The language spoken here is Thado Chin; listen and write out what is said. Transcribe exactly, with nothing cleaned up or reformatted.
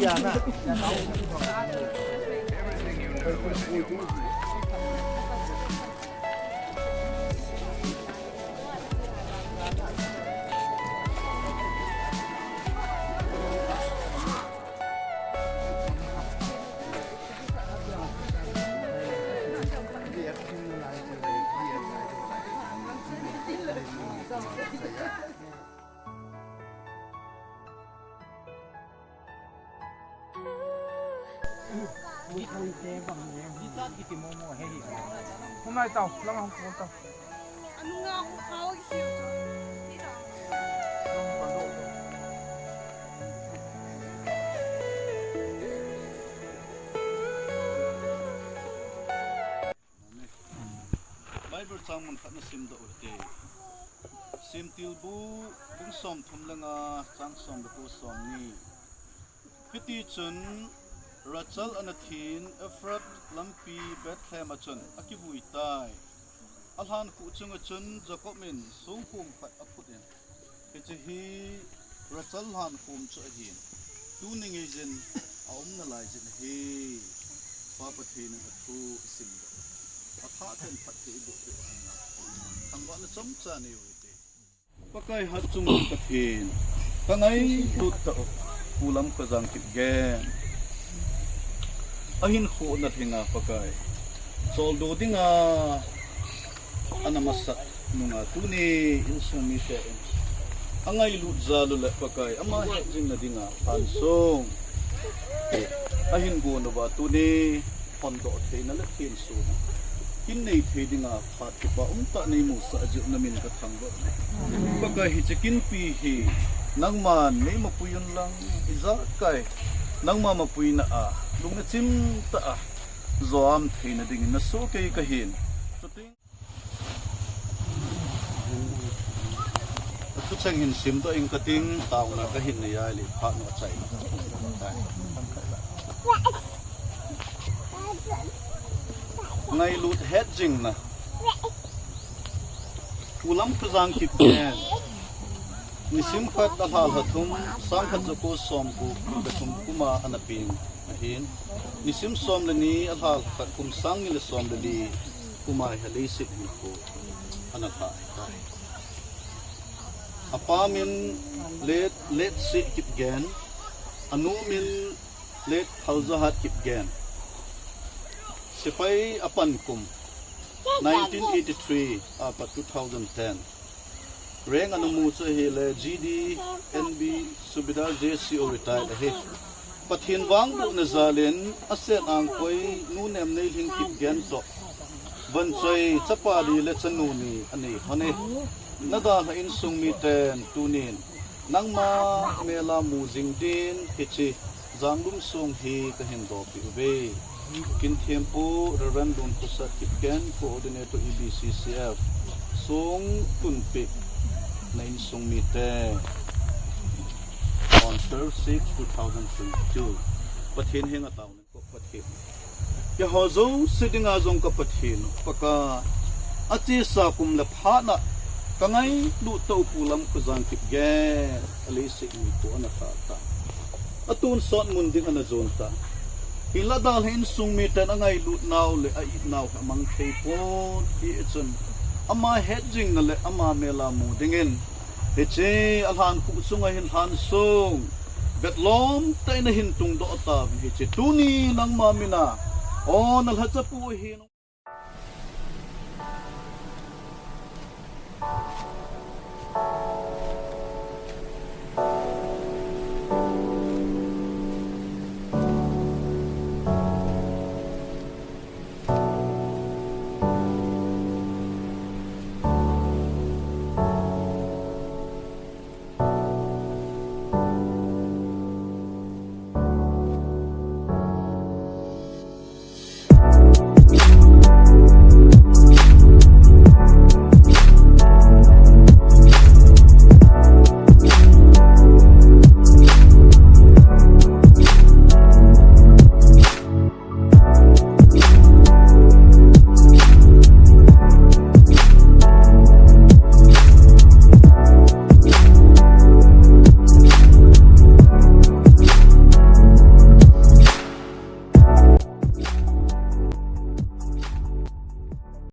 Di chat kiti momo he hi. Hung nai tau, lang hung kon tau. Anu nga hung khao hi chu. Bible chang mun khat na simdoh u hite. Semtilbu bung somthum le nga chang som le ko som ni. Hiti chun Rachel ana thin Ephrath lampi Bethlehem a chun akivui tai. Alhan khuh chunga chun Jacob in songkhom khat aphut in, Hiche hi Rachel lhan khom chu ahin, tuni ngeijin aumna laijin ahi. Pa Pathen in athu isimdoh. Atha ten phatthei iboh peh u hen lang. Thangvahna chomcha nei u hite. Pakai hatchungnung Pathen, kangailut tah u Pu Lamkhojang Kipgen. Ahinkho nalhinga Pakai, choldo dinga ana masat nunga tuni insung mite in angailut jal u le Pakai, ama hetjingna dinga lhansong ahin gon uva tuni hondoh theina le thensona kin nei thei dinga phat kipa umtah neimusah jeh u namin kathangvah uve. Pakai, hiche kinpi hi nangman neimapui un lang, ijakai nangma mapuina a lungna chimtah a jom theina dingin nasoh kei kahin. Chuteng thucheng hin simdoh ing kating, taona kahin nei a, leh phat na chai. Ngailut hetjingna. Pu Lamkhojang Kipgen. Nisim khat, alha lha thum, sangkhat jako somgup le thum kuma ana peng ahin. Nisim som le ni, alha lha khat kum sang ni le som le li kuma hi leiset hinkho ana lha ahitai. Apa min Late, Late Seh Kipgen, anu min Late Phaljahat Kipgen. Sepai apan kum nineteen eighty-three apat two thousand ten. Rank ana mu chu ahile G D, N B, Subedar, J C O retired ahi. Pathen vangbohna jalin asen angkoi Nu Nemneilhing Kipgen toh vonchoi chapa li le chanu ni anei lhon e. Nadalha insung miten tunin nangma mela mu jing din hiche Janglum song hi kahin dopeh uve. Kin thempu Reverend Lunkhosat Kipgen, Coordinator E B C C F, song tunpeh na insung mite. On twelve six two thousand twenty-two. Pathen henga taona. Ka Pathen. Keiho jouse dinga jong ka Pathen, Pakai, achesa kum le phat na kangailut tah u Pu Lamkhojang Kipgen, aleiset hinkho ana lha tai. Atonsot mun ding ana jon tai. Hinlah dalha insung miten angailut nau le a-it nau hi amang thei pon, hijeh chun ama hetjingna le ama mela mu dingin hiche alhan khuh chunga hin lhansong vetlom tah in ahin tungdoh tauvin hiche tuni nangma mina, o, nalhachapu ahin.